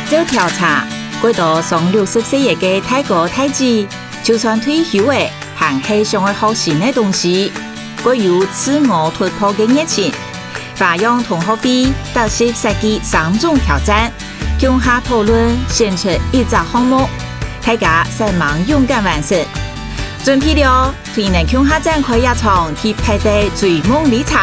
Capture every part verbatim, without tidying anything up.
照調查，過多上六十歲个大哥大姊，就算退休了，還係想愛學新个東西，過有自我突破个熱情。花樣同學會特色設計三種挑戰，共下討論選出一隻項目，大家煞猛勇敢完成。準備了， 同你共下展開這場特別个追夢旅程。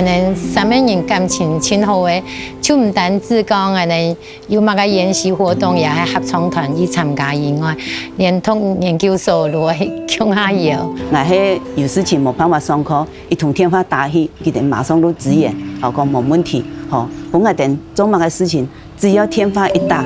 𠊎等三個人感情盡好个，就毋單止講𠊎等有麼个研習活動，也係合唱團去參加以外，連讀研究所都會共下邀。𠊎係有事情無辦法上課， 一通電話打去，佢等馬上就支援，吼，講無問題，吼，分𠊎等做麼个事情，只要電話一打，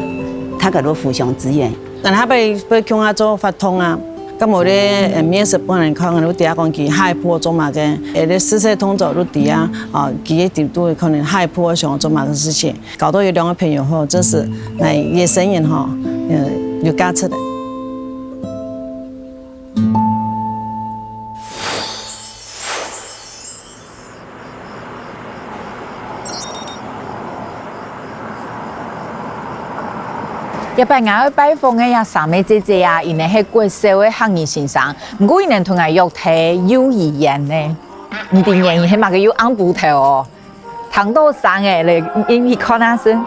大家就互相支援。𠊎下擺愛共下做活動啊，該無咧，呃，面試分人看，𠊎就知啊講佢下一步做麼个，呃，咧試試動作就知啊，哦，佢个程度可能下一步想做麼个事情，搞到有兩個朋友吼，真是，來，這生意吼，呃，有價值个。 這擺𠊎愛拜訪个這三位姐姐啊，佢等係國小个客語先生，毋過佢等同𠊎約在幼兒園呢。你知原因係麼个有紅布頭哦？聽到聲仔咧，入去看下先。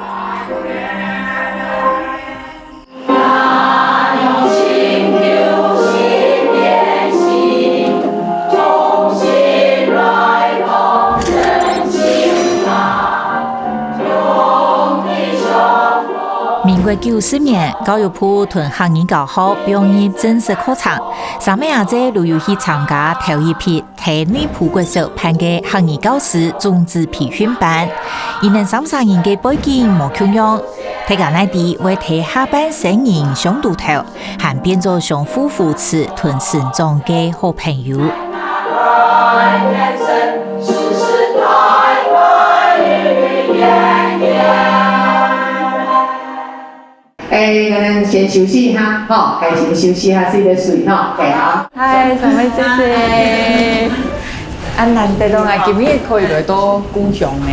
民國九十年，教育部同客語教學放入正式課程，三妹阿姊就有去參加頭一批 在內埔國小辦个客語教師種子培訓班。佢等三儕人个背景無共樣，大家哪知會在下班時人相堵頭，還變做相互扶持同成長个好朋友。 欸，𠊎等先休息一下，吼，欸，先休息一下，食一个水，吼，欸，好。嗨，三妹姐姐。啊，難得哦，𠊎今日可以來到故鄉呢。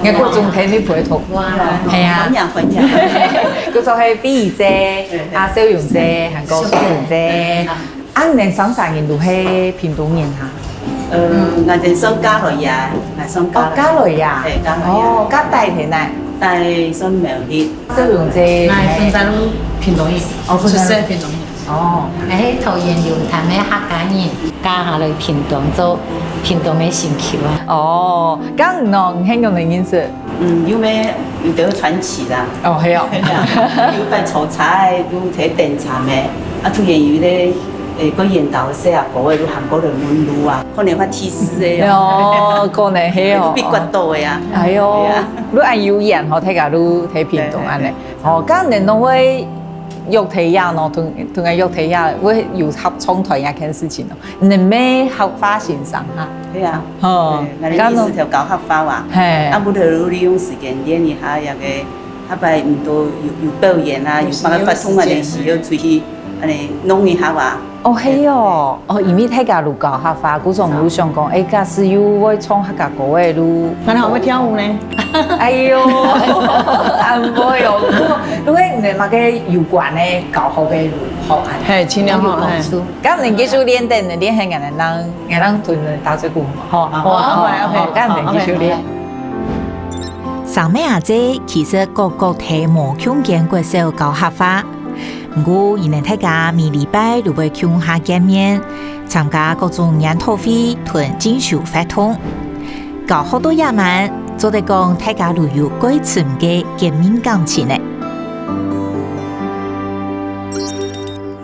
𠊎國中在內埔讀。哇，係啊。歡迎，歡迎。故所係菲兒姐，啊，小勇姐，還有淑珍姐。 啊，你等三儕人都係屏東人哈？呃，𠊎等算嫁來呀，𠊎算嫁來。哦，嫁來呀？係，嫁來呀。哦，嫁戴在哪？戴算苗栗。小勇姐，𠊎本身都屏東人，哦，出世屏東人。哦，𠊎係桃園龍潭个客家人，嫁下來屏東做屏東个新婦啊。哦，該你呢？你係仰般認識？ 嗯，有咩，有兜傳奇啦。哦，係哦。有擺坐車，有在等站个，啊，突然有一个，欸，過緣投个細阿哥仔，就行過來問路啊，可能發痴个哦。哦，可能係哦。被刮到个啊。哎喲，係啊。你恁有緣吼，大家都在屏東恁呢。對，對，對。哦，該你等會約在這喏，同，同人約在這，會有合唱團這件事情哦。 你乜客話先生哈？係啊。吼，對，𠊎个意思就教客話哇。嘿。啊，不如利用時間練一下，這个下擺毋多有，有表演啊，有麼个活動啊，有時間，時候出去，恁呢弄一下哇。哦，係哦，哦，因為大家都教客話，故所就想講，欸，假使又會唱客家歌个，就，恁呢會跳舞呢？哎喲，恁會哦。如果你麼个有關个教學个，好，嘿，盡量好，嘿。 該恁繼續練，等練好，𠊎等，𠊎等同你打嘴鼓，吼。好，好，好，好，好，該恁繼續練。好，好，好。三妹阿姊其實各各在無共間國小教客話，毋過佢等大家每禮拜都會共下見面，參加各種研討會同進修活動。教學到這滿，做得講大家都有蓋深个革命感情呢。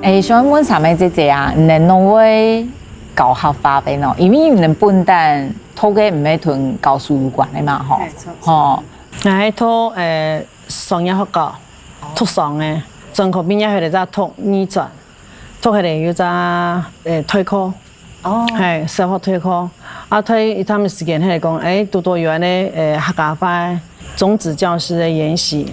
欸，想問三妹姐姐啊，你等仰會教客話个呢？因為你等本身讀个毋係同教書有關个嘛，吼。係，著。吼。𠊎係讀，呃，商業學校，讀商个，專科畢業後來再讀二專，讀下來又再，呃，代課。哦。係，小學代課。啊，代一段時間，係講，欸，堵到有恁呢，呃，客家話 種子教師个研習，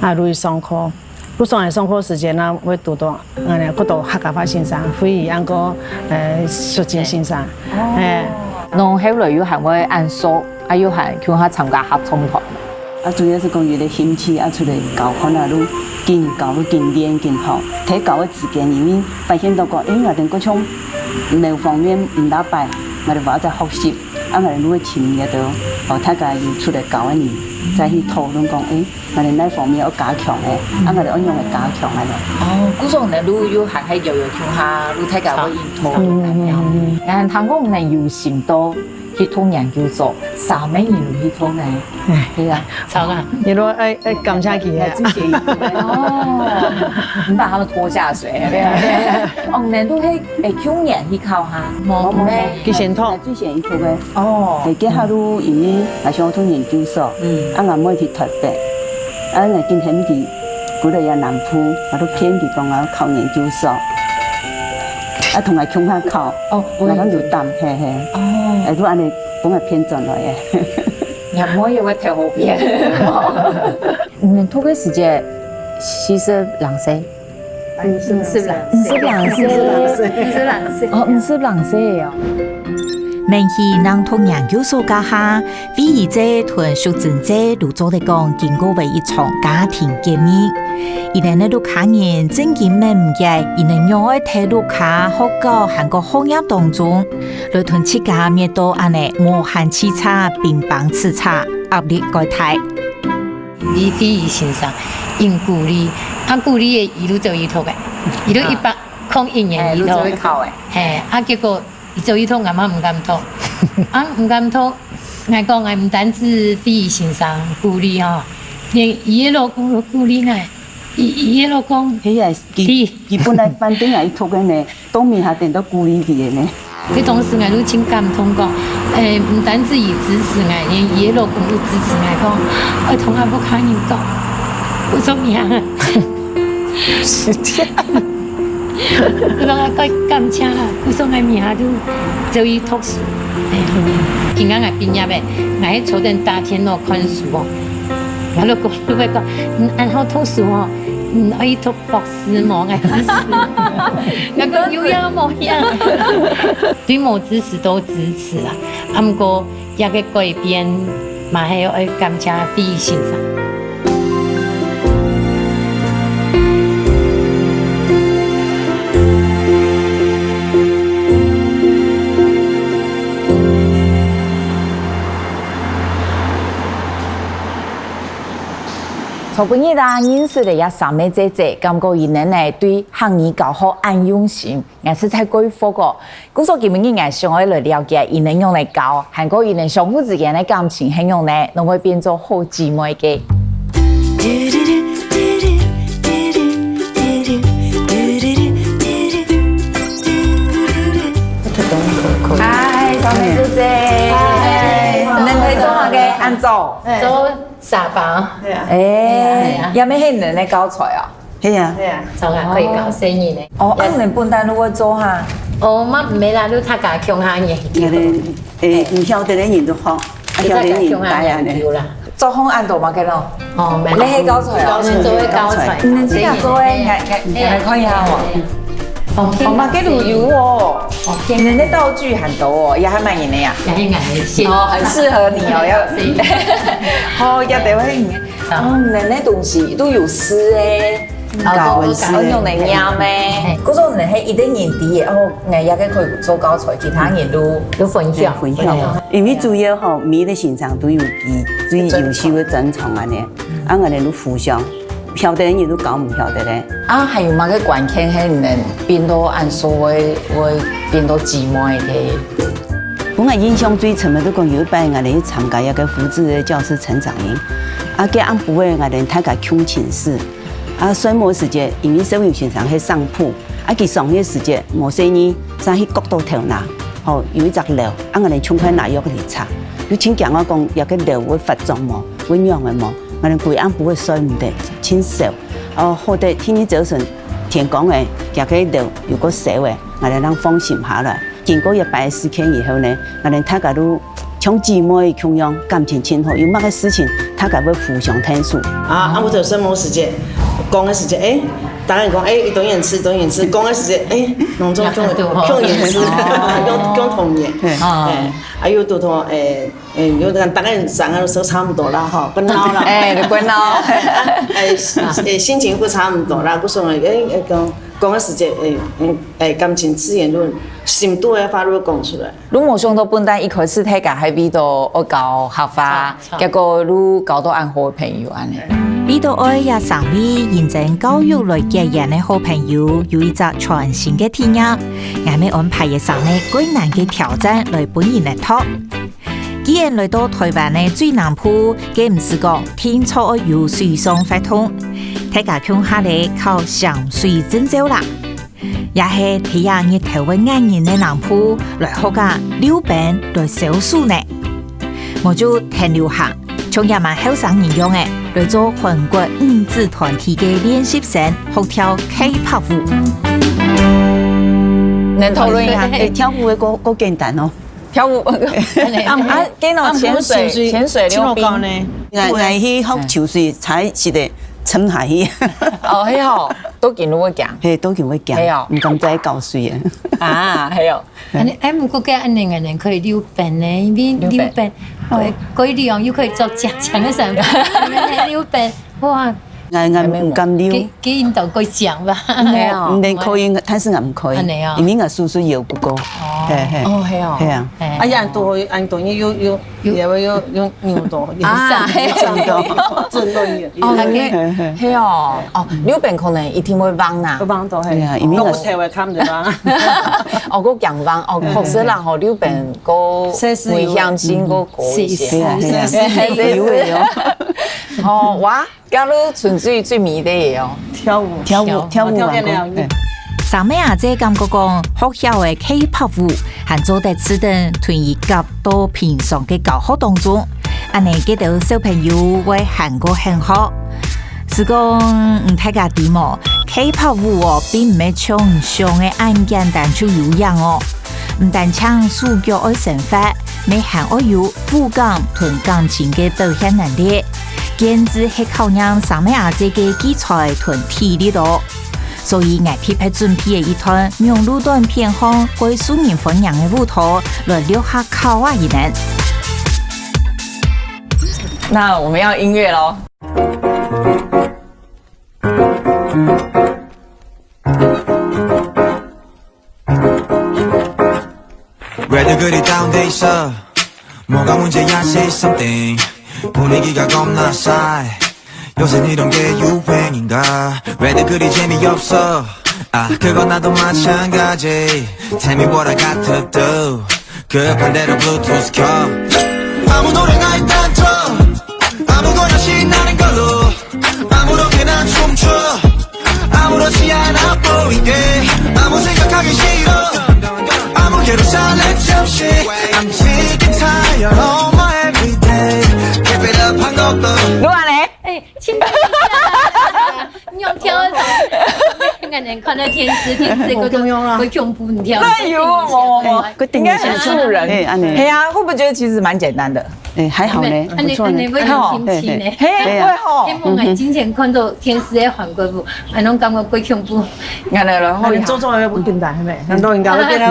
啊，就去上課。故所个上課時間啊，會堵到，嗯，堵到客家話先生，會議還過，呃，淑珍先生，哦。哎。然後後來又還會恁熟，啊，又還共下參加合唱團。啊，主要係講有个興趣啊，出來教看啊，就緊教就緊練緊好。在教个之間，因為發現到講，誒，𠊎等各種某方面毋大擺，𠊎等話再學習，啊，𠊎等就會尋个到，哦，大家有出來教个人，再去討論講，誒， 𠊎等哪方面愛加強个，啊，𠊎等愛仰般加強个呢？哦，故所呢，就又還係有有共下，就大家會應討論个。嗯，嗯，嗯。𠊎聽講呢有心到去讀研究所，啥物人去讀呢？哎。對啊。著啊。你都愛，愛感謝佢啊。哎，之前有。哦，你把他們拖下水。對啊。哦，你都係，誒，舊年去考哈？無，無，無。佢先讀。最先去讀个。 哦。係，該下就因為𠊎想讀研究所，嗯。啊，𠊎妹去台北，啊，𠊎緊喊佢，過來這南部，𠊎就騙佢講𠊎考研究所，啊，同𠊎共下考，哦，𠊎講有膽，嘿嘿。哦。哎，就恁呢，分𠊎騙轉來个。你妹也會頭好騙。嗯，讀个時節，四十零歲。 五十零歲。五十零歲。五十零歲。哦，五十零歲哦。免去南投研究所該下，惠儀姊同淑珍姊就做得講經過了一場家庭革命。佢等个屋下人正經毋解，佢等仰會在屋下學校還過學業當中，來同自家搣到恁呢無閒直掣、乒乓直掣，壓力蓋大。 李惠儀先生，因鼓勵，啊，鼓勵个一路走一讀个，一路一百空一年一讀。哎，一路走一考个。嘿，啊，結果一走一讀，𠊎嘛毋敢讀。啊，毋敢讀，𠊎講，𠊎毋單止惠儀先生鼓勵吼，連佢个老公都鼓勵𠊎，佢，佢个老公，係啊，佢，佢本來反對𠊎去讀个呢， 到尾下等到鼓勵佢个呢。該當時𠊎就盡感動講，誒，毋單止佢支持𠊎，連佢个老公都支持𠊎講，愛同𠊎屋下人講，𠊎做麼个？𠊎講𠊎蓋感謝啦，𠊎做𠊎明下就走去讀書。誒，今下𠊎畢業了，𠊎係坐等打電腦看書哦。𠊎老公就會講，嗯，恁好讀書哦，嗯，愛去讀 博士無，𠊎支持。𠊎講有影無影。對無支持都支持啊，啊，毋過這个改變嘛係愛感謝惠儀先生。 昨晡日啊，認識了這三位姊姊，感覺佢等呢對客語教學恁用心，𠊎實在蓋服哦。故所今晡日𠊎想愛來了解佢等仰般教，還過佢等相互之間个感情係仰般呢，攏會變做好姊妹个。 嗨，小美姐姐。嗨。你等在做麼个？恁早。做沙包。係啊。哎，係啊。也毋係你等个教材哦。係啊。係啊。做啊，可以教細人呢。哦，啊，你等本來就會做哈？哦，嘛，毋係啦，就大家共下研究。有个，誒，毋曉得个人就學，啊，曉得个人帶恁呢。大家共下研究啦。 做好恁多麼个咯？哦，無。你係教材哦？專門做个教材。你自家做个，𠊎，𠊎，𠊎來看一下哦。哦，哦，麼个都有哦。哦，你等个道具恁多哦，也還蠻人个呀。也還蠻人个。哦，很適合你哦，要。好，要得會。哦，你等个東西都有詩誒。 教文字个。哦，用來念咩？嘿。故所你係一个人知个，哦，𠊎也个可以做教材，其他人都，都分享。分享。分享。因為主要吼，每个先生都有佢最優秀个專長恁呢，啊，𠊎等都互相，曉得个人都教毋曉得个。啊，還有麼个關鍵係你等變到恁熟會，會變到姊妹个？分𠊎印象最深个，就講有一擺𠊎等去參加一个福智个教師成長營，啊，該暗晡仔𠊎等大家共寢室， 啊，睡目時節，因為小友先生係上鋪，啊，佢上个時節無細義，正去割到頭那，吼，有一隻漏，啊，𠊎等衝開拿藥去擦，又盡驚啊講，這个漏會發作無，會癢个無，𠊎等歸暗晡會睡毋得，盡愁。哦，好得第二朝晨天光誒，這个漏又過消誒，𠊎等正放心下來。 經過一擺个事件以後呢，𠊎等大家都像姊妹共樣，感情盡好，有麼个事情大家會互相𢯭手。啊，啊，𠊎就睡目時節，講个時節，欸，大家講，欸，佢當然食，當然食，講个時節，欸，攏總共共樣食，共共同樣，欸，啊又堵著，欸，欸，又大家生个時節差毋多啦，吼，分老啦，欸，就分老，欸，欸，心情會差毋多啦，故所，欸，欸，講講个時節，欸，欸，感情自然就心肚个話就講出來。 你無想到本來一開始大家係為著愛交客話，結果你交到恁好个朋友恁呢。為著愛這三位認真教育來結緣个好朋友有一隻全新个體驗，𠊎乜安排一儕呢較難个挑戰來分人來讀。既然來到臺灣个最南部，該毋使講定著愛有水上活動，大家共下來考潛水證照啦！ 也係在這日頭个熱人个南部來學下溜冰來消暑呢。無就跈流行，像這滿後生人樣仔，來做韓國女子團體个練習生，學跳K-pop舞。能討論一下？欸，跳舞个較較簡單哦。跳舞，啊，啊，跟哦，潛水，潛水溜冰。𠊎𠊎去學泅水，才識得沉下去。哦，係哦，都緊會驚。嘿，都緊會驚，係哦。毋敢再搞水啊。啊，係哦。恁呢，欸，毋過該恁呢，恁呢可以溜冰呢，因為溜冰，可以，可以利用，又可以做強強个身份，溜冰，哇！ 𠊎𠊎毋敢溜。佢佢應當過強吧？毋係，毋係可以，但是𠊎毋可以，恁呢哦。因為𠊎叔叔游毋過。哦。嘿嘿。哦，係哦。係啊。啊，恁多恁多，又又又又又又扭到，啊，係，震到，震到。哦，係哦。哦，溜冰可能一定會橫啦。會橫到，係。對啊，因為𠊎頭會看毋到。哦，過強橫，哦，確實啦，吼，溜冰過危險性過高一些。係啊，係啊。有有有。哦，哇。 假如純粹最美个哦。跳舞。跳舞，跳舞，跳舞，跳舞。三妹阿姊感覺講，學校个K-pop舞還做得試等同佢合到平常个教學當中，恁呢該兜小朋友會還過興趣。係講，嗯，大家知無？K-pop舞哦，並毋係像想个恁簡單就有影哦。毋單淨手腳愛靈活，乜還愛有 舞感同感情个表現能力，堅持係考驗三妹阿姊个技巧同體力哦。所以𠊎特別準備了一段網路短片項，蓋受人歡迎个舞蹈，來錄下考啊佢等。那我們要音樂咯。 왜 늘 그리 다운돼 있어? 뭐가 문제야? Say something. 분위기가 겁나 싸해. 요새 이런 게 유행인가? 왜 늘 그리 재미없어? 아, 그건 나도 마찬가지. Tell me what I got to do. 그 반대로 Bluetooth 켜. 아무 노래나 일단 틀어. 아무거나 신나는 걸로. 아무렇게나 춤춰. 아무렇지 않아 보이게. 아무 생각하기 싫어. 아무 예로 잘래 잠시. I'm sick and tired of my everyday. Keep it up 한 것도. 錄完咧？哎，請等一下。你用跳的。俺人看到電視，電視，我都，我恐怖，你跳。那有我，我，我應該很素人。哎，恁呢。嘿啊，會不會覺得其實蠻簡單的？ 哎，還好呢，還不錯呢。恁呢，恁呢會有心情呢。嘿，對啊。會吼。因為𠊎之前看到電視个韓國舞，𠊎攏感覺過恐怖。原來咯，好厲害。做做个不簡單，係咪？很多人家會變到，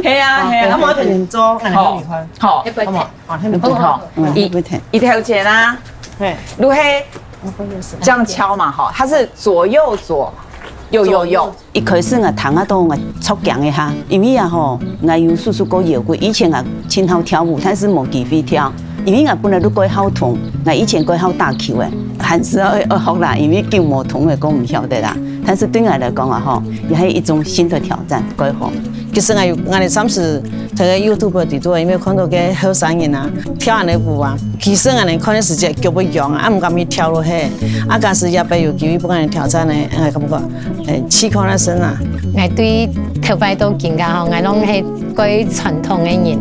嘿啊，嘿啊。那麼很做，很厲害。好，好，好不好？好，很不錯。好，嗯，一，不錯。一條線啊，嘿，如何？這樣敲嘛，哈，它是左右左，右右右。 一開始𠊎聽啊到𠊎著驚一下，因為啊吼，𠊎有叔叔過搖滾，以前𠊎盡好跳舞，但是無機會跳，因為𠊎本來就蓋好動，𠊎以前蓋好打球誒，還係愛愛學啦，因為久無動誒，講毋曉得啦。但是對𠊎來講啊吼，也係一種新的挑戰，蓋好。其實𠊎有𠊎哋暫時在該YouTube裡肚，因為看到个後生人啊，跳恁呢舞啊，其實𠊎等看个時節腳會癢啊，啊毋敢去跳落去。啊假使這擺有機會分𠊎等挑戰呢，𠊎感覺 欸，試看啊先啊。𠊎對頭擺到今下吼，𠊎攏係蓋傳統个人。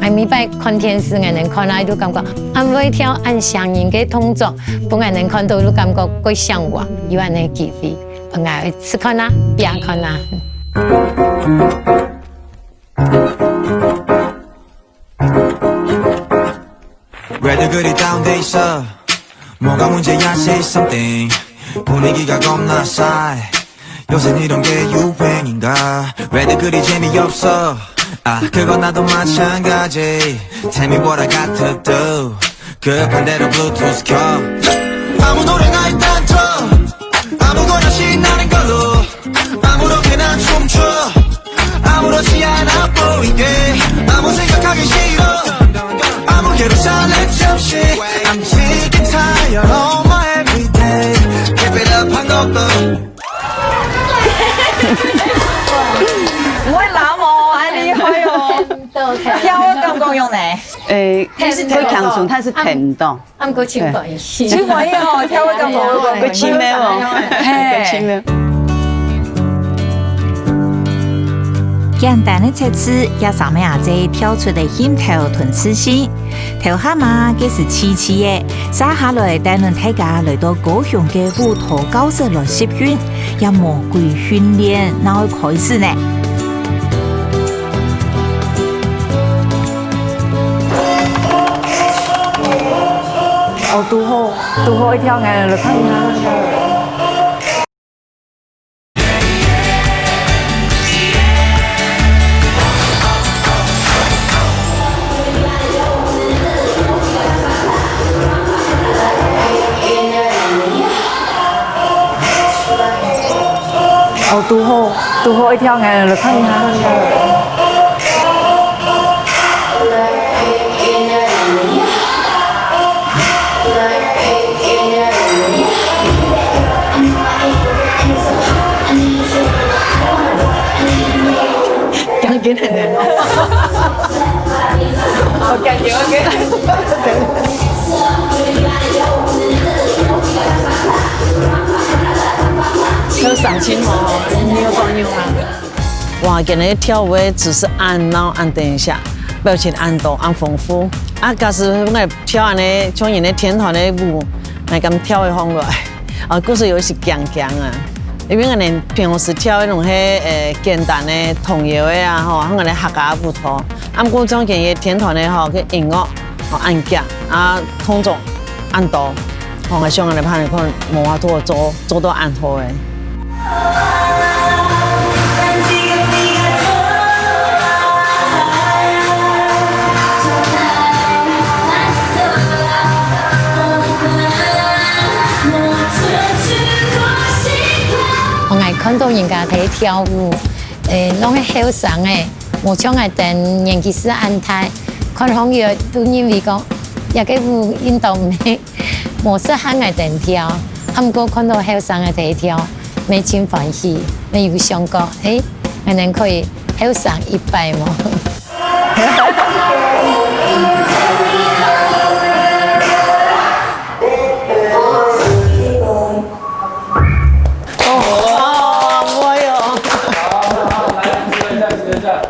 𠊎每擺看電視，𠊎能看啊，就感覺恁會跳恁像人个動作，分𠊎能看到就感覺蓋向往，有恁呢機會，𠊎愛試看啊，試看啊。 왜 늘 그리 다운돼 있어? 뭐가 문제야? Say something. 분위기가 겁나 싸해. 요새 이런 게 유행인가? 왜 다 그리 재미없어? 아, 그건 나도 마찬가지. Tell me what I got to do. 그 반대로 Bluetooth 켜. 아무 노래나 일단 틀어. 아무거나 신나는 걸로. 아무렇게나 춤춰. 아무렇지 않아 보이게. 아무 생각하기 싫어. 아무 예로 잘래 잠시. I'm sick and tired of my everyday. Keep it up 한것도. 毋會冷哦，恁厲害哦。跳舞敢講用呢？誒，毋係會強壯，但係疼痛。啊，毋過真歡喜。真歡喜哦，跳舞敢講有講。會親的哦，嘿。會親的。簡單个設施，也上面阿姐跳出个興頭同自信。頭下嘛，該時痴痴个，接下來帶領大家來到高雄个舞蹈教室來集訓，也魔鬼訓練哪會開始呢？ 哦，堵好，堵好一條，來看一下。哦，堵好，堵好一條，來看一下。 有賞心哦，你有朋友啊？ 哇，今日跳舞个姿勢恁鬧恁等一下，表情恁多恁豐富。啊，假使𠊎跳恁呢，像人个天團个舞，𠊎敢跳會䟘來？啊，故所有一息驚驚啊，因為𠊎等平時跳个攏係，呃，簡單个童謠个啊，吼，像𠊎等客家舞蹈。啊，毋過像今日天團个吼，个音樂，吼，恁遽，啊，動作恁多，吼，𠊎想𠊎等拍个可能無法度做，做到恁好个。 𠊎看到人家在跳舞，誒，攏係後生个，無像𠊎等年紀係恁大，看上去都認為講，這個舞應當毋係 無適合𠊎等跳，啊，毋過看到後生个在跳，乜真歡喜，乜有想過，誒，𠊎等可以後生一擺無？哦，哎喲。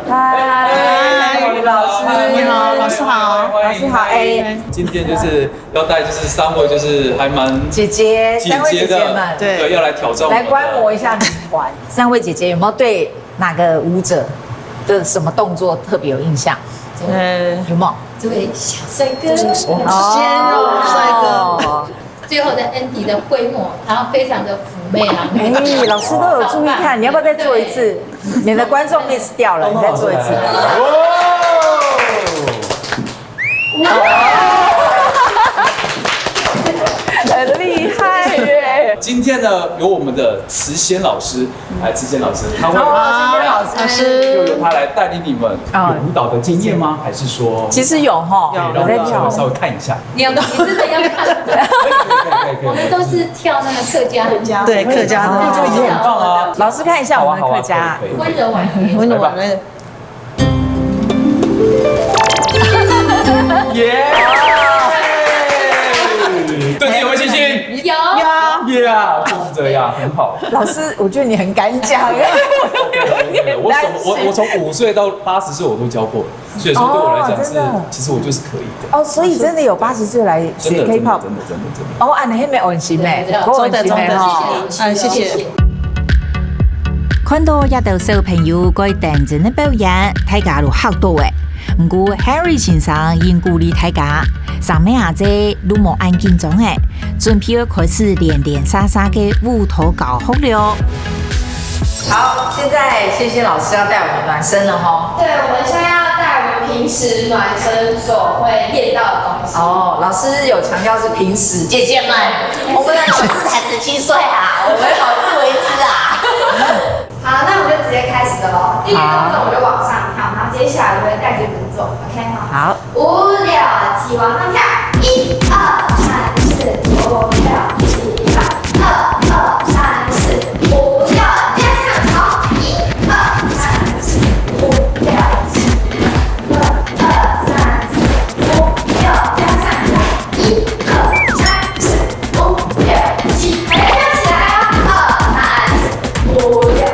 嗨，老師。你好，老師好。老師好，哎。今天就是 要帶就是三位就是還蠻姐姐，姐姐的，三位姐姐們，對，對，要來挑戰我們的。來觀摩一下女團。三位姐姐有沒有對哪個舞者的什麼動作特別有印象？呃，有沒有？這位小帥哥。哦，哦，帥哥。最後的Andy的揮霍，然後非常的嫵媚啊。哎，老師都有注意看，你要不要再做一次？對。免得觀眾miss掉了，你再做一次。哦。 很厲害耶！今天呢，有我們的慈仙老師，來，慈仙老師，他會，好，老師。就由他來帶領你們。哦。有舞蹈的經驗嗎？還是說，其實有吼，有。有在跳。讓我們稍微看一下。你要，你真的要看？可以，可以，可以，可以。我們都是跳那個客家。對，客家的。客家也很棒啊。老師看一下我們的客家。好啊，好啊，可以，可以。溫柔婉約。溫柔婉約。 耶！對自己有沒有信心？有。Yeah，就是這樣，很好。老師，我覺得你很敢講，我有點擔心。我從，我，我從五歲到八十歲我都教過了，所以說對我來講是，哦，真的。其實我就是可以的。哦，所以真的有八十歲來學K-pop？真的，真的，真的，真的。哦，恁樣還蠻安心欸，對，對，對。夠安心欸吼。做得，做得，謝謝，謝謝。嗯，謝謝。看到這兜小朋友蓋認真个表演，大家都嚇到欸。毋過 Harry 先生已經鼓勵大家，三妹阿姊都無恁緊張誒，準備愛開始連連續續个舞蹈教學了。好，現在仙仙老師要帶我們暖身了吼。對，我們現在要帶我們平時暖身所會練到的東西。哦，老師有強調是平時，姐姐們，我們的老師才十七歲啊，我們好自為之啊。好，那我們就直接開始了哦。第一個動作我就往上跳，然後接下來我會帶著你們做，OK嗎？好。五六七，往上跳，一二三四五六七八，二二三四五六，向上跳，一二三四五六七八，二二三四五六，向上跳，一二三四五六七，還要跳起來哦，二三四五六。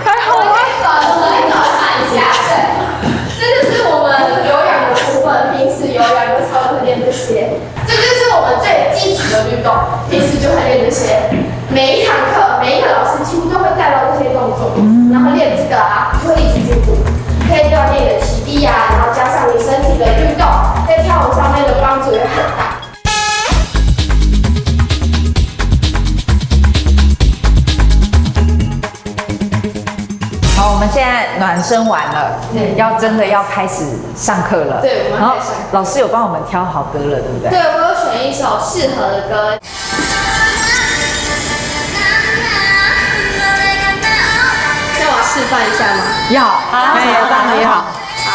还好吗？这就是我们有氧的部分，平时有氧的时候会练这些。这就是我们最基础的律动，平时就会练这些。每一堂课，每一个老师几乎都会带到这些动作，然后练这个啊，就会一直进步。可以锻炼你的体力啊，然后加上你身体的律动，在跳舞上面的帮助也很大。 好，我们现在暖身完了，对。要真的要开始上课了。对，我们要开始上课。然后老师有帮我们挑好歌了，对不对？对，我有选一首适合的歌。那我要示范一下吗？要，好，哎，当然要。好，好。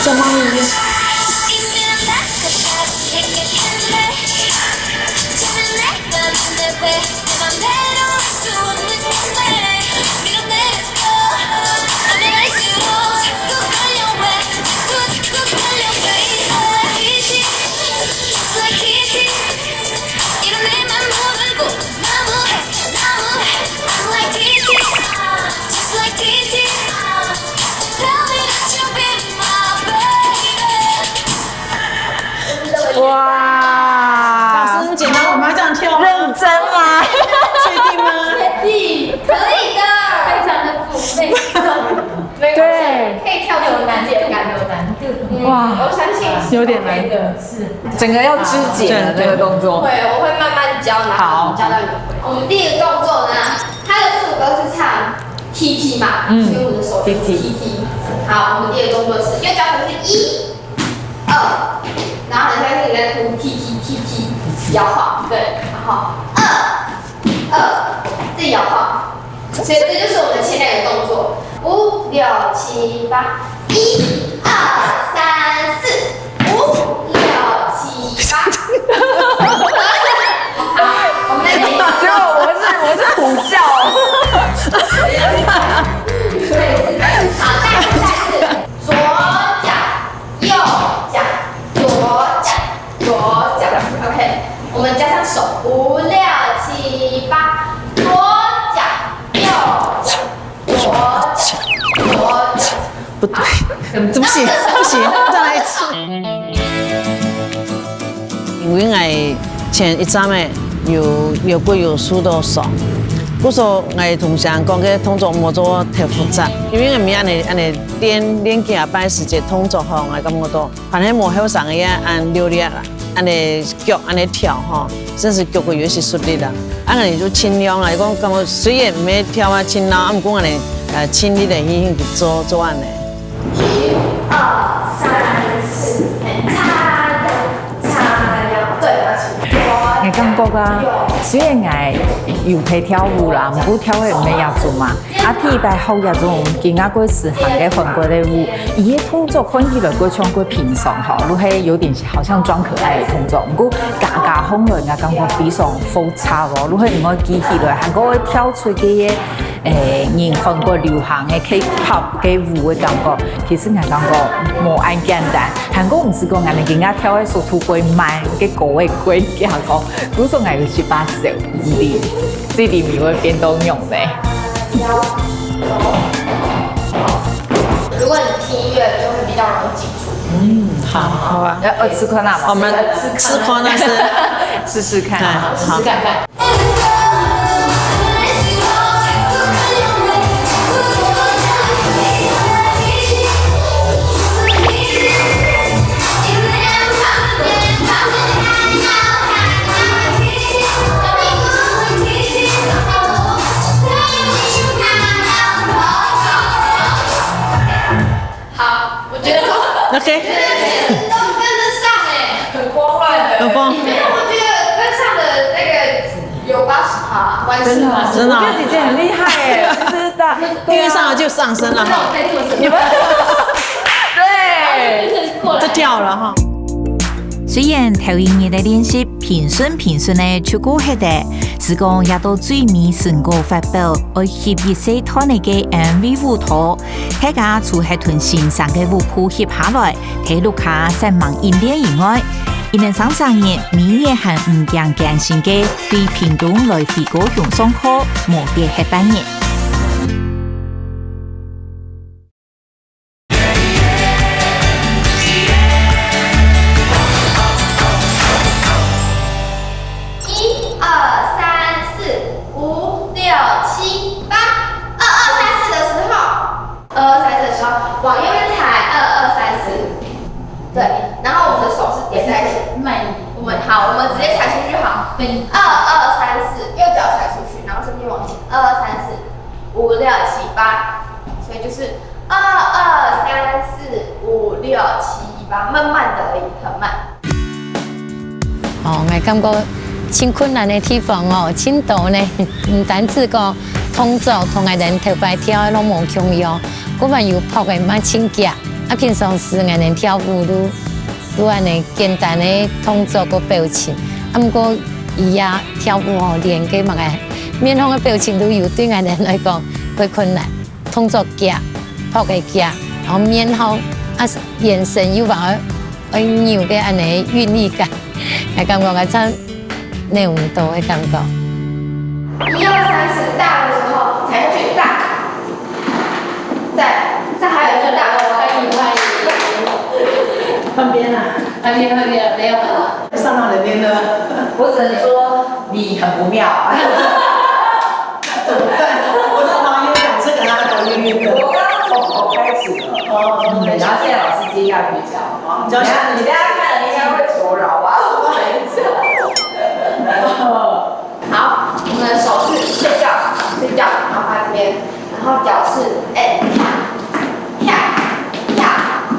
这方面。 哇！老师，你简单，我们要这样跳吗？认真吗？确定吗？确定，可以的。非常的妩媚。没关系，对。可以跳出自己的感觉。有难度。嗯，哇，我相信是有点难度。OK的，是。整个要肢解了，对，这个动作。会，我会慢慢教，然后好。教到你们会。我们第一个动作呢，它的副歌是唱 T T 嘛，嗯，所以我们的手就是 T T。T T。好，我们第一个动作是右脚可能是一、二，然后很像是你在涂 T T T T 摇晃，对，然后二、二，再摇晃，所以这就是我们现在的动作，五六七八，一、二、三、四。 五六七八。好，我们再练一次。结果我是，我是苦笑。对，是这样。好，再一次，再一次。左脚，右脚，左脚，右脚。OK，我们加上手，五六七八，左脚，右脚。 不对，不行，不行，再来一次。因為𠊎前一站仔有腰骨有受到傷，故所𠊎同學講个動作無做忒複雜，因為𠊎每恁仔恁仔練練幾下擺時節動作吼，𠊎感覺到 反正無後生个恁流利啦，恁仔腳恁仔跳吼，真是腳骨有一些出力啦。啊，𠊎就盡量啊，講感覺雖然毋係跳啊盡鬧，啊，毋過𠊎呃盡力个去去做做恁仔。一二三四，嘿，叉腰叉腰，對，要起。你感覺啊？有。雖然𠊎有在跳舞啦，毋過跳个毋係這種嘛。啊，第一擺學這種，今下過時行个韓國个舞，佢个動作看起來過像過平常吼，就係有點好像裝可愛个動作。毋過加加上來，𠊎感覺非常複雜哦，就係毋會記起來，還過會跳出个，誒，人韓國流行个K-pop个舞个感覺，其實𠊎感覺無恁簡單。 還過毋係講𠊎等今下跳个速度過慢，个高个過強講，故所𠊎有十八歲，毋知最尾會變到仰呢？如果你踢遠，就會比較容易記住。嗯，好，好啊。要二次看那嘛？我們試看那是試試看。哎，好。試看看。 好，我觉得都 OK，都跟得上哎，很慌乱的。很慌。没有，我觉得跟上的那个有八十趴，完成了。真的哦我觉得姐姐很厉害耶，就是大因為上來就上升了哈，可以做什么？你們對，就跳了哈。雖然頭一日个練習平順平順个就過忒了，係講也到最尾成果發表，愛翕一細段个MV舞蹈，大家就係同先生个舞步翕下來， 在屋下煞猛演練以外，佢等三儕人每日還毋驚艱辛个對屏東來回高雄上課，無跌忒半日。一二三四五六七八，二二三四的时候，二二三四的时候往右边踩，二二三四。对，然后我们的手是点在一起。我们好，我们直接踩出去好。二二三四，右脚踩出去，然后身体往前，二二三四五六七八，所以就是二二三四五六七八，慢慢的而已，很慢。 哦，𠊎感覺盡困難个地方哦，盡多呢。毋單止講動作同𠊎等頭擺跳个攏無共樣，還有拍个嘛盡遽。啊，平常時𠊎等跳舞都都恁呢簡單个動作个表情，啊，毋過佢這跳舞吼，連个麼个面孔个表情都有，對𠊎等來講會困難。動作遽，拍个遽，然後面孔啊眼神又還愛 愛扭个恁呢韻律感，𠊎感覺𠊎唱扭毋到个感覺。一二三四，大的时候踩下去，大，再再还有一次大，旁邊啊，很厉害，很厉害，没有了。上到人邊了，我只能說你很不妙。怎麼辦？我的朋友講這個啊，頭暈暈的。我剛剛從頭開始的，哦，從頭開始然后现在老师接下去讲，教你等一下看了应该会求饶吧？我跟你讲。好，我们的手是睡觉，睡觉，然后放在这边，然后脚是哎跳跳跳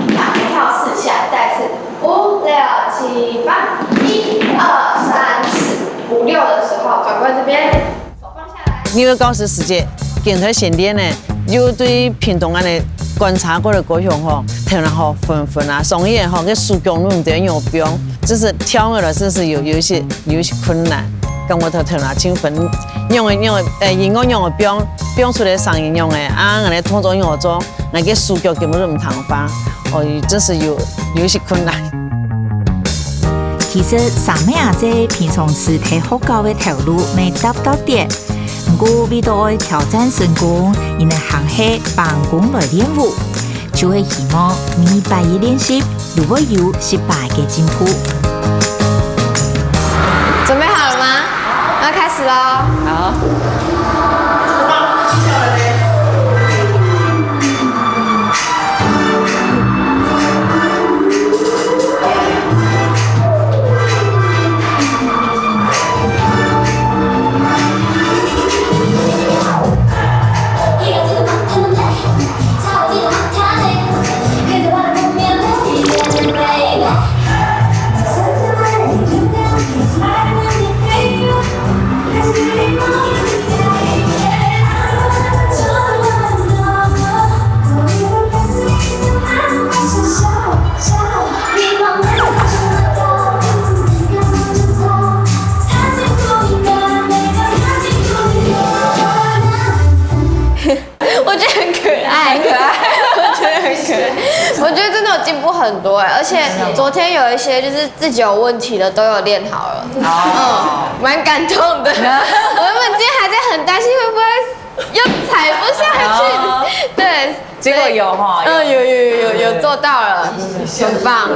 跳，跳四下，再一次五六七八，一二三四五六的时候转过来这边，手放下来。因為教師時節，跟頭先練呢，又對屏東恁呢觀察過个高雄吼，頭那吼昏昏啊，所以吼，个手腳都毋知仰般，就是跳起來真是有有一些有一些困難，感覺頭頭那盡昏，仰个仰个，誒，音樂仰个變變出來聲音仰个，啊，恁呢動作仰个做，𠊎个手腳根本就毋聽話，哦，真是有有一些困難。其實三妹阿姊平常時在學校个頭路乜搭搭跌，毋過為到愛挑戰成功，佢等還係辦公來練舞，就係希望每擺个練習都會有一擺个進步。准备好了吗？要开始喽！好。对，而且昨天有一些就是自己有问题的都有练好了，哦，蛮感动的。我原本今天还在很担心会不会又踩不下去，哦，对，结果有哈，嗯，有有有有有做到了，很棒。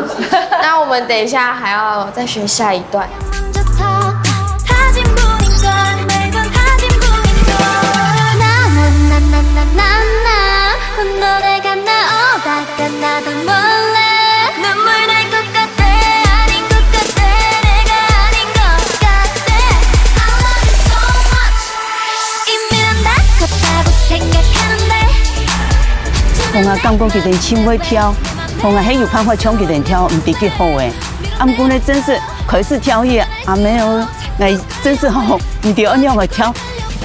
那我们等一下还要再学下一段。同學感覺佢等盡會跳，同學係有辦法像佢等跳，毋知幾好誒。啊，毋過呢，正式開始跳起，阿妹哦，𠊎正式吼，毋知仰般个跳，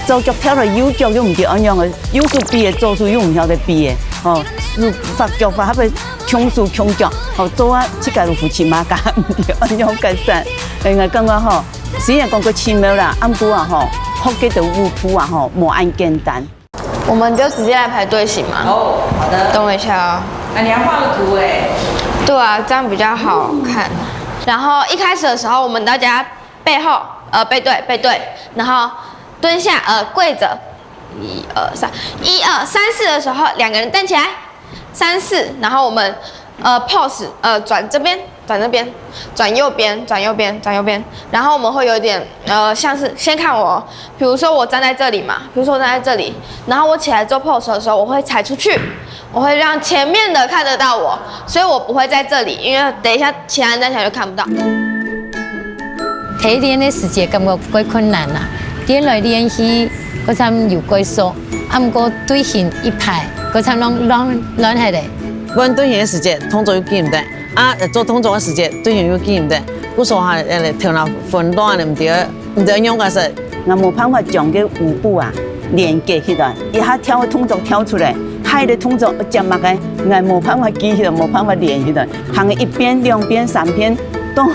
左腳跳到右腳又毋知仰般个，右手比个左手又毋曉得比个，吼，手法腳法，還會共手共腳，吼，做啊自家都扶起馬甲，毋知仰般个煞。𠊎感覺吼，雖然講較奇妙啦，毋過啊吼，學這兜舞步啊吼，無恁簡單。 我们就直接来排队形嘛。哦，好的。等我一下哦。那你要画个图哎。对啊，这样比较好看。然后一开始的时候，我们大家背后，呃，背对，背对，然后蹲下，呃，跪着，一二三，一二三四的时候，两个人站起来，三四，然后我们呃，pose，呃，转这边，转这边，转右边，转右边，转右边，然后我们会有点，呃，像是先看我，比如说我站在这里嘛，比如说我站在这里，然后我起来做 pose 的时候，我会踩出去，我会让前面的看得到我，所以我不会在这里，因为等一下其他人站起来就看不到。 在練个時節感覺較困難啊，練來練去，該站有較熟，啊毋過隊形一排，該站亂亂亂忒咧。無論隊形个時節，動作又記毋得，啊做動作个時節，隊形又記毋得，故所哈，頭腦混亂个，毋知毋知仰結煞。𠊎無辦法將該舞步啊連結起來，一下跳个動作跳出來，下个動作接麼个，𠊎無辦法記起來，無辦法連起來，行一遍、兩遍、三遍，到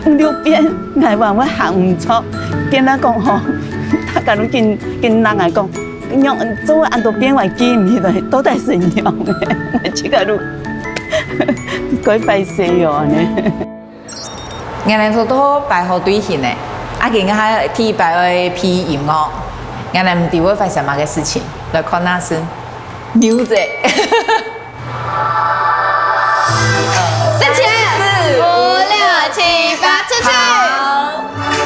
六遍，𠊎還會行毋著。變啊講吼，大家都緊緊問𠊎講，仰做恁多遍𠊎記毋起來，到底係仰个？𠊎自家都怪壞勢哦，恁呢。𠊎等都都排好隊形咧，啊今下第一擺愛配音樂，𠊎等毋知會發生麼个事情，來看下先。Music。 站起來，五六七八，出去，好，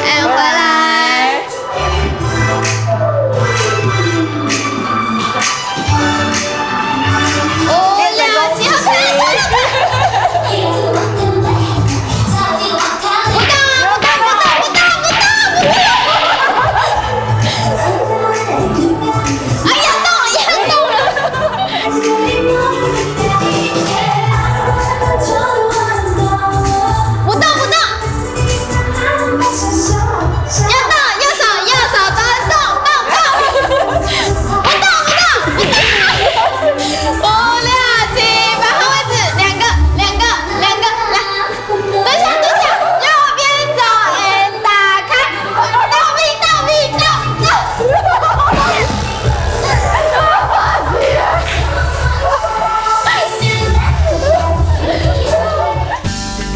哎，回來。五六七八，不到啊，不到，不到，不到，不到，不到。 哎呀，动了，呀，动了！不动，不动！要动，右手，右手，动，动，动！不动，不动！五六七八，换位置，两个，两个，两个，来。 蹲下，蹲下，右边走，哎，打开，倒立，倒立，倒，倒。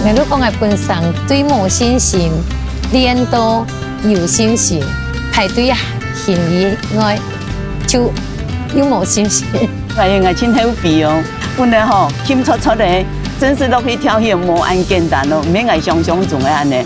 𠊎都講𠊎本身對無信心，練到有信心，排隊行以外，就又無信心。哎呀，𠊎真後悔哦，本來吼，輕撮撮个，真係落去跳起無恁簡單咯，毋免𠊎想像中个恁呢。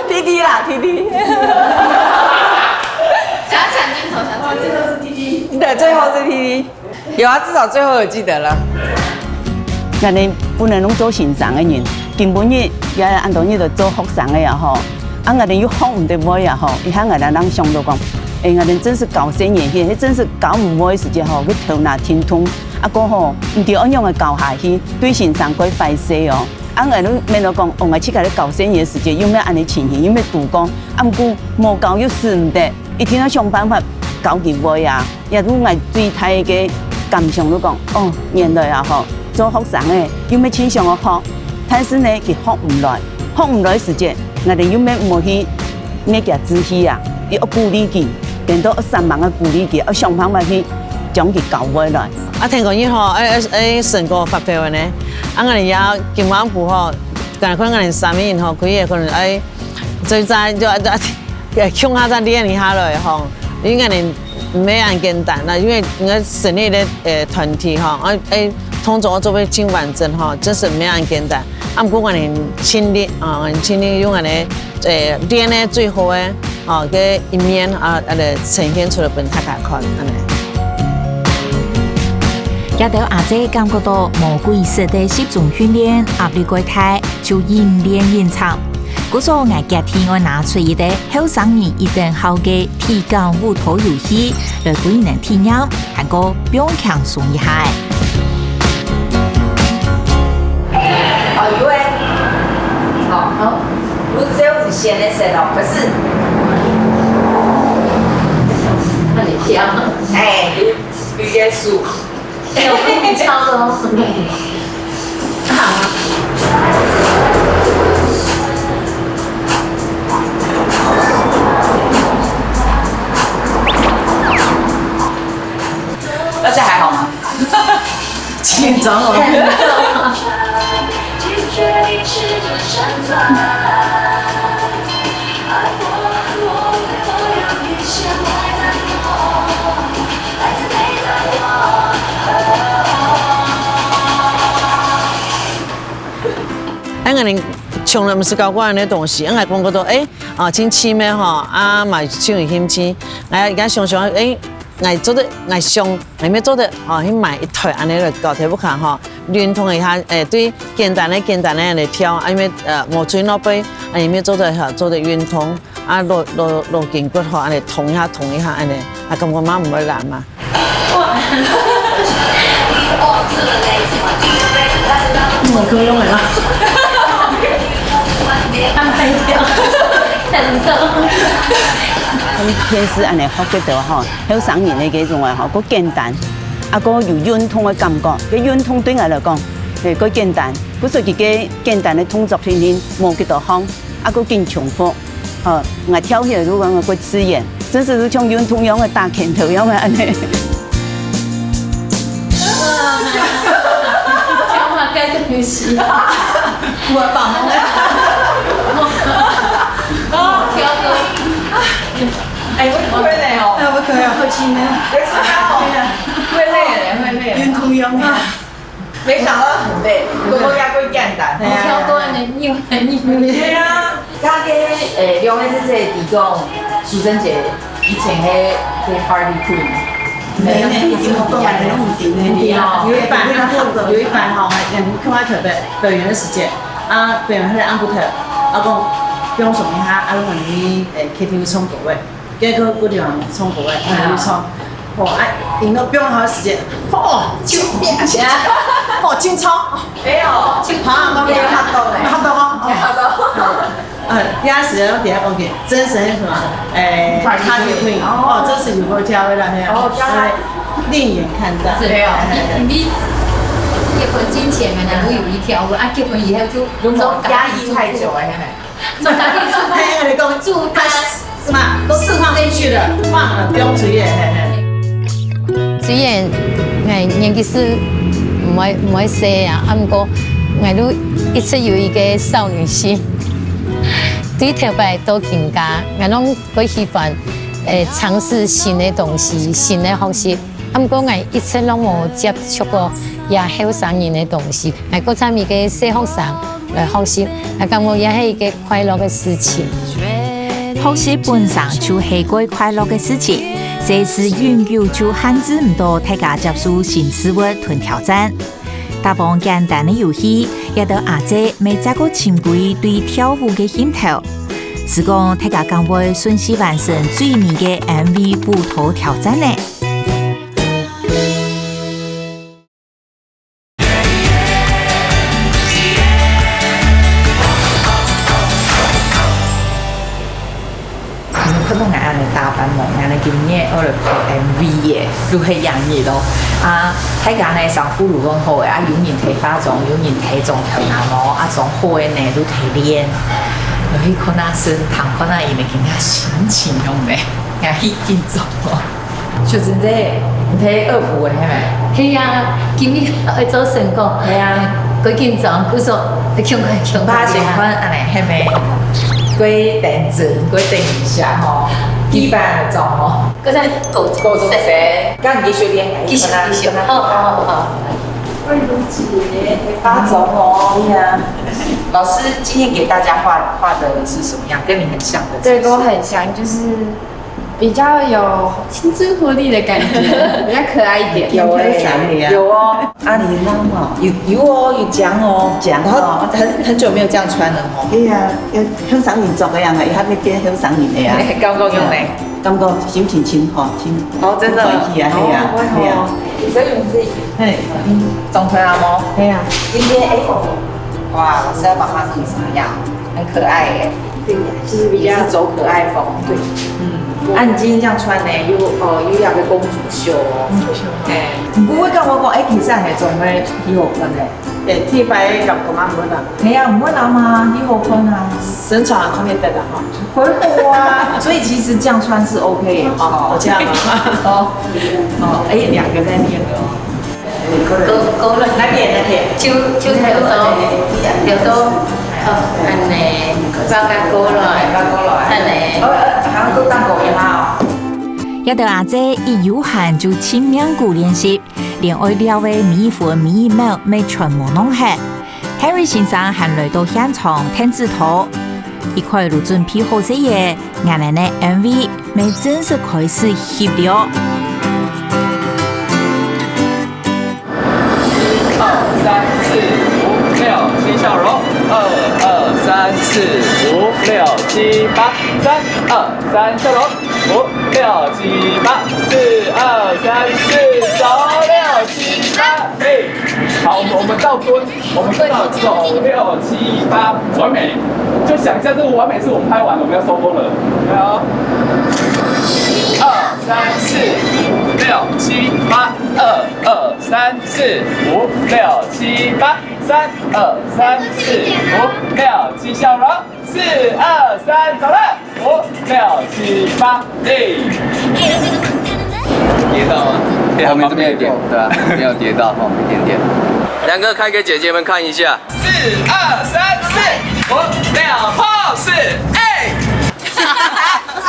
T T啦，T T。想要抢镜头，想要抢镜头。对，最后是T T。有啊，至少最后有记得了。𠊎等本來攏做先生个人，今晡日也恁多日都做學生个啊吼，啊𠊎等又學毋得會啊吼，一下𠊎等人想到講，哎，𠊎等真係教細人去，該真係教毋會个時節吼，佢頭那停動，啊過吼，毋知愛仰个教下去，對先生過壞勢哦。 啊𠊎都愐到講，哦，𠊎自家咧教細人个時節，有無恁呢情形，有無堵講，啊毋過無教又使毋得，一定愛想辦法教佢會啊。也都𠊎最大个感想都講，哦，原來啊吼，做學生个，又乜盡想愛學，但是呢，佢學毋來，學毋來時節，𠊎兜又乜毋好去，乜佢志氣啊，又愛鼓勵佢，顛倒愛煞猛个鼓勵佢，愛想辦法去將佢教會來。啊，聽講你吼，愛愛愛成功發表个呢，啊，𠊎兜也今晚晡吼，可能可能𠊎兜三個人吼，可以可能愛，所以在就就。 个共下再練一下咯吼，因為恁樣毋係恁簡單啦，因為你个成立个呃團體吼，啊，哎，通常愛做到盡完整吼，真係毋係恁簡單。啊，毋過𠊎兜盡力啊，𠊎兜盡力用𠊎兜呃練个最好个啊个一面啊，啊來呈現出來分大家看，恁樣。這兜阿姊感覺到魔鬼式个集中訓練壓力過大， 就緊練緊唱。故所𠊎決定愛拿出一個後生人一等好个體感舞蹈遊戲，來分你兜體驗，還過放輕鬆一下。哦，有欸。好，好。不是只有五線的色哦，不是。那你跳。哎，有，有耶稣。 有很吵的哦。好。大家還好嗎？緊張哦。 哎，𠊎兜從來毋識教過恁樣東西，𠊎講過到，哎，啊，盡趣味吼，啊，嘛盡有興趣。𠊎也想想，哎，𠊎做得，𠊎想，𠊎乜做得，吼，去買一台恁樣來教大家看吼，運動一下，哎，對，簡單个簡單个來跳，啊，因為呃，無吹腦背，啊，也乜做得吼，做得運動。 啊，摎摎摎筋骨吼，恁樣動一下動一下，恁樣，啊，感覺嘛毋會懶嘛。哇！嗯，可以用了啦。很多。𠊎平時恁樣學个到吼，後生人个這種啊吼，較簡單，啊，較有運動个感覺。這運動對𠊎來講，誒，較簡單。故所佢个簡單个動作定定，無幾多項。 啊，較緊重複。吼，𠊎跳起來就感覺較自然，真實就像運動樣个，打拳頭樣个恁樣。跳下該東西。我幫忙。哦，跳過。哎，我可以哦。哎，我可以啊。好奇妙。可以啊。會累了，會累了。運動樣个。 沒想到很累，不過也會簡單。我跳過呢，你有很有。對啊，大概，誒，兩個姐姐提供蘇珍姐以前个个party queen。沒有，已經不夠了，攏毋定了。有一擺，有一擺吼，還看到特別表演个時間，啊，表演个暗晡頭，啊，講放鬆一下，啊，講你，誒，K T V唱歌个。 結果佢就唱歌个，啊，就唱，吼，啊，音樂放好時間，吼，就變，吼，緊唱，哎喲，就，啊，我也嚇到咧，嚇到哦，嚇到。呃，第二時間我底下講起，真神什麼，誒，party queen，哦，這是有夠跳的啦，嘿啊，哦，跳啊，另眼看待，對啊，你你結婚之前嘛，男女有一跳舞，啊，結婚以後就壓抑太久了，嘿。 做家庭主婦，嘿，我跟你講，主婦，是嗎？都釋放出去了，放了，不用追了，嘿嘿。雖然𠊎年紀係毋會毋會細啊，啊，毋過𠊎都一直有一個少女心。對頭擺到今下，𠊎攏會喜歡，誒，嘗試新个東西，新个學習。 啊，毋過𠊎一直攏無接觸過這後生人个東西，𠊎過像一個細學生來學習，𠊎感覺也係一個快樂个事情。學習本身就係個快樂个事情，世事永久就限制毋到大家接受新事物同挑戰。打幫簡單个遊戲，這兜阿姊乜再過尋歸對跳舞个興頭。試講大家敢會順勢完成最尾个M V舞蹈挑戰呢？ 你有看到𠊎恁樣打扮無？𠊎等今日愛來拍M V耶，就係影日咯。啊，大家呢，衫褲就換好个啊，有人提化妝，有人提妝頭那毛，啊，妝好个呢，就提鍊。落去看啊，身，通看啊，佢等今下心情樣呢，也去緊張哦。秀珍姐，你提二胡个係無？係啊，今日愛做成功。係啊。過緊張，故所愛勤快勤快。怕先看，恁呢，係無？過等陣，過等一下吼，基本上吼。 个在高中生。高中生，該你去修煉，繼續，繼續，好，好，好，好。慧茹姐，化妝哦。對呀。老師今天給大家畫，畫的是什麼樣？跟你很像的。對，跟我很像，就是比較有青春活力的感覺，比較可愛一點。有欸，有哦。啊，你那麼有，有哦，有講哦，講哦。然後很，很久沒有這樣穿了哦。對呀，有，很像你做个樣啊，他那邊很像你的呀。感覺用呢？ 感覺心情真好，真哦，真的。歡喜啊，係啊，哦，係啊。所以你是，嘿，嗯，總裁阿毛，係啊。今天，哎，哇，老師要幫他弄什麼呀？很可愛耶。對呀，就是比較，也是走可愛風。對。嗯，啊，你今天這樣穿呢，又，哦，又要个公主袖哦。公主袖。哎，不過我感覺講，哎，其實還總會挺好看的。 誒，第一擺个感覺嘛，毋會啦。係啊，毋會啦嘛，你好看啊。身材還看得得啦，吼。很好啊，所以其實這樣穿是OK的。哦，這樣啊。哦，哦，誒，兩個在練的哦。高，高了。哪點，哪點？就，就跳到，跳到，哦，恁呢，包較高了，包高了。恁呢。哦，呃，好像做蛋糕一下哦。這兜阿姊一有閒就盡命牯練習， 連愛尞个每一分每一秒乜全無弄忒。Harry先生還來到現場𢯭指導，一塊就準備好勢个，𠊎等个MV乜正式開始翕了。一二三四五六七，笑容。二二三四五六七八，三二三，笑容。五六七八，四二三四，走六七八。哎，好，我們，我們倒蹲，我們倒走六七八，完美。就想一下，這個完美是我們拍完了，我們要收工了。來哦。一二三四五六七八，二二三四五六七八，三二三四五六七，笑容。 四二三，走了。五六七八，哎。跌到嗎？對啊，旁邊有點，對啊，沒有跌到，哦，一點點。梁哥開給姐姐們看一下。四二三四五六pose，哎。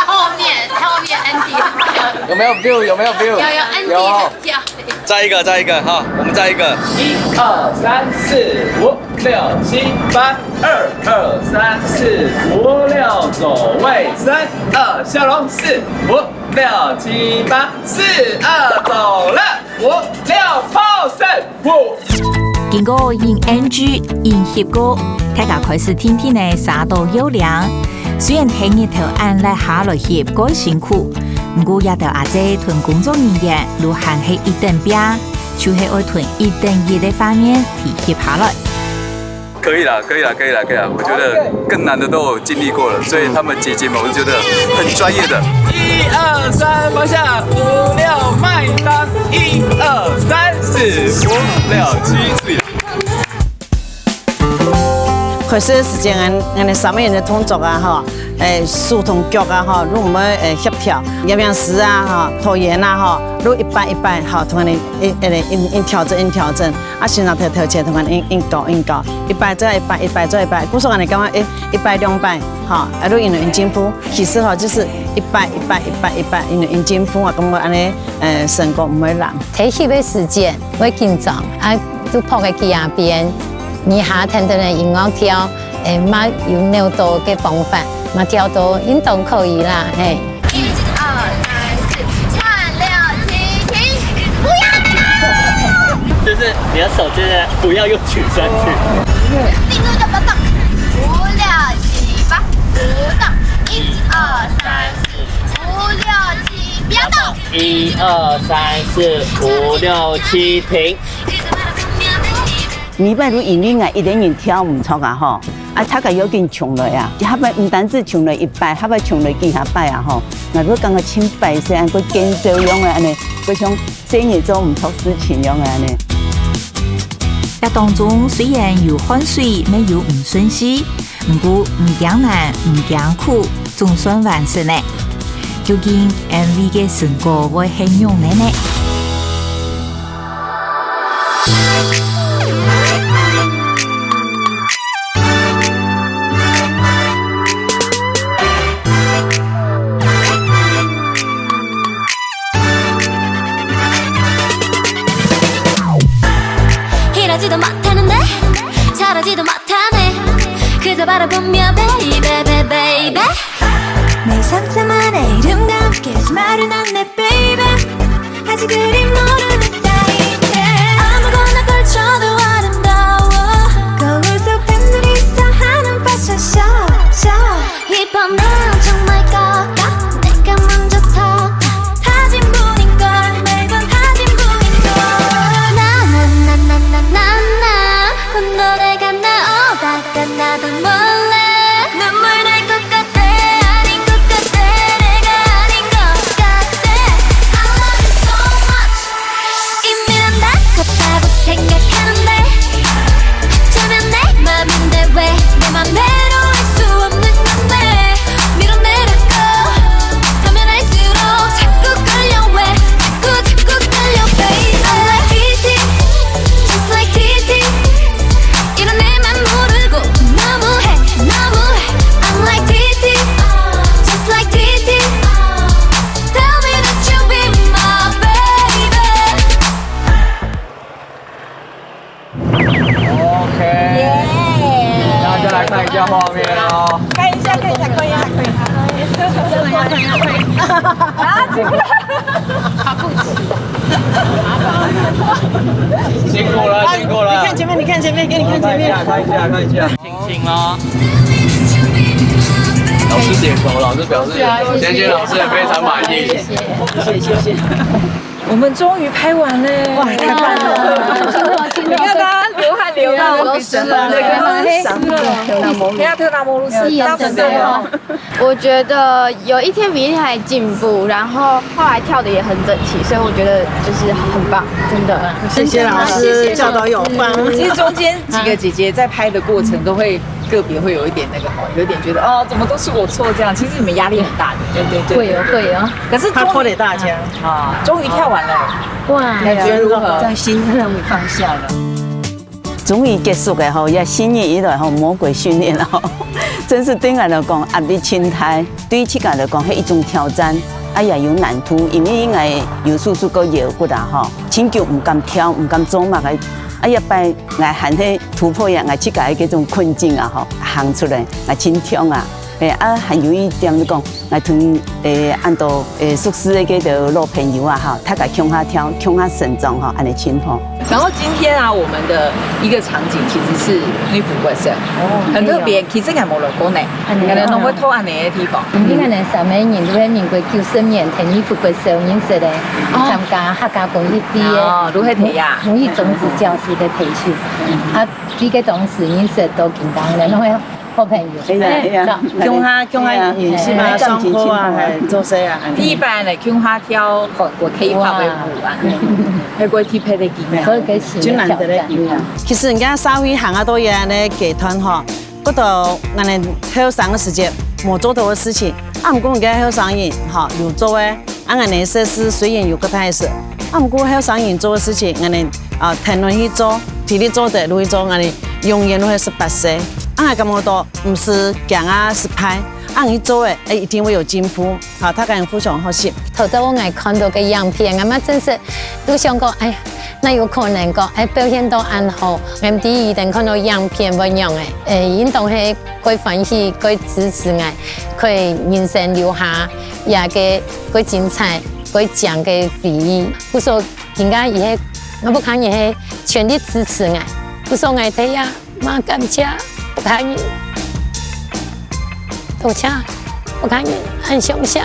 後面，後面Andy很漂亮。有沒有feel？有沒有feel？有，有，Andy很漂亮。再一個，再一個，好，我們再一個。一二三四五六七八，二二三四五六，走位，三二，笑容，四五六七八，四二，走了，五六pose，五。經過影NG、影翕過，大家開始定定仔捎到要領。雖然天日頭恁烈下來翕蓋辛苦，毋過這兜阿姊同工作人員都還係一等拚， 就係愛同一等一个畫面提翕下來。可以啦，可以啦，可以啦，可以啦！我覺得更難的都有經歷過了，所以他們姐姐們，我就覺得很專業的。一二三，放下，五六，麥當，一二三四五六七，對了。 開始个時間，恁，恁呢三個人个動作啊，吼，誒，手同腳啊，吼，都毋會，誒，協調，攝影師啊，吼，導演啊，吼，都一擺一擺，吼，同恁呢，誒，誒，緊，緊調整，緊調整，啊，先生頭，頭前同恁呢緊，緊搞，緊搞，一擺做一擺，一擺做一擺，故所恁呢感覺，誒，一擺兩擺，吼，啊，都因為緊進步，其實吼，就是一擺一擺，一擺一擺，因為緊進步啊，感覺恁呢，誒，成果毋會爛。提翕个時間會緊張，啊， 就仆个佢下邊，二下天天个音樂跳，誒，嘛有扭到个方法，嘛跳到應當可以啦，嘿。一二三四，五六七，停！不要動！就是你的手就是不要用曲線去。定住就不要動。五六七八，不動。一二三四，五六七，不要動。一二三四五六七，停。 每擺都因為𠊎一個人跳毋著啊吼，啊，大家要緊衝來啊！下擺毋單止衝來一擺，下擺衝來幾下擺啊吼，𠊎會感覺盡敗勢，恁个見笑樣个恁呢，會像細人做毋著事情樣个恁呢。這當中雖然有汗水，乜有毋順序，毋過毋驚難，毋驚苦，總算完成了。究竟MV个成果會係仰般呢？ 이러지도 못하는데, 저러지도 못하네. 그저 바라보며 baby, baby, baby. 내 상자 안에 이름과 함께 수많은 안내 baby. 아직 그리 모르는 사이인데 아무거나 걸쳐도 아름다워. 거울 속 팬들이 있어 하는 패션쇼, 쇼. 이번 날 정말 것 같아. 내가 먼저 터 다진 분인걸, 매번 다진 분인걸. 나나나나나나나. 온 노래가 나오다가 나도 몰래 눈물 날 것 같아. 아닌 것 같아. 내가 아닌 것 같아. I love you so much. 이미 난 다 컸다고 생각하는데 어쩌면 내 맘인데 왜 내 맘대로 할 수 없는 건데. 밀어내려고 하면 할수록 자꾸 끌려와. 자꾸 자꾸 끌려 baby. I like TT, just like TT. 이런 내맘 모르고 너무해, 너무해. I'm like TT, just like TT. Tell me that you'll be my baby. OK，大家来看一下画面哦。看一下，看一下，可以啊，可以啊。啊，起不来。辛苦了，辛苦了。你看前面，你看前面，给你看前面。看一下，看一下，看一下。请，请哦。老师点头，老师表示，贤贤老师也非常满意。谢谢，谢谢。 我们终于拍完嘞！哇，太棒了！你看他流汗流到，老师啊，对啊，黑死了。你看特拉摩鲁斯，大粉丝哦。我觉得有一天比一天还进步，然后后来跳的也很整齐，所以我觉得就是很棒，真的。谢谢老师，教导有方。其实中间几个姐姐在拍的过程都会个别会有一点那个吼，有点觉得哦，怎么都是我错这样。其实你们压力很大的。对对对。会有会有。可是终于他拖累大家。 啊，终于跳完了。哇，感觉如何？这样心终于放下了。终于结束了吼，也新年以来吼，魔鬼训练吼，真是对我来讲压力真大，对自家来讲是一种挑战，啊也有难度，因为应该有叔叔个腰骨啊吼，真久毋敢跳，毋敢做么个，啊一擺𠊎还是突破呀，𠊎自家个这种困境啊吼，行出来，𠊎真暢啊。 诶，啊，还有一点就讲，来同，诶，恁多，诶，熟识的这个老朋友啊，哈，大家共下跳，共下成长哈，恁呢情况。然后今天啊，我们的一个场景其实是女仆怪兽，哦，很特别，其实也没来过呢，嗯，可能都会到恁呢的地方。你看呢，三个人都是民国九十年代女仆怪兽认识的，哦，参加客家公益毕业。哦，如何的呀？母语种子教师的培训，啊，这个同时认识到今天的，因为 好朋友。哎呀，哎呀，共下，共下认识嘛，哎，上课啊，哎，做事啊，恁呢。第一擺來共下跳韓國K-pop个舞啊，哇。還過特別个經驗。好个新的挑戰。真難得个經驗。其實人家社會行啊，都有恁呢階段吼，覺得恁呢後生个時節無做到个事情，啊，毋過人家後生人吼，有做个 啊，恁呢設施雖然有个大事，啊，毋過後生人做个事情，恁呢，啊，跈等去做，體力做得就去做，恁呢永遠都係十八歲。啊，𠊎感覺到毋使驚啊失敗，啊，你做个，哎，一定會有進步。好，大家互相學習。頭到𠊎看到个影片，𠊎嘛真係都想講，哎呀，哪有可能講，哎，表現到恁好，𠊎毋知佢等看到影片會仰仔，哎，應當係 蓋歡喜、蓋支持𠊎，蓋人生留下這个蓋精彩、蓋靚个回憶。故所今下以後，𠊎屋下人係全力支持𠊎。故所𠊎在這嘛感謝屋下人，多謝屋下人，恁感謝。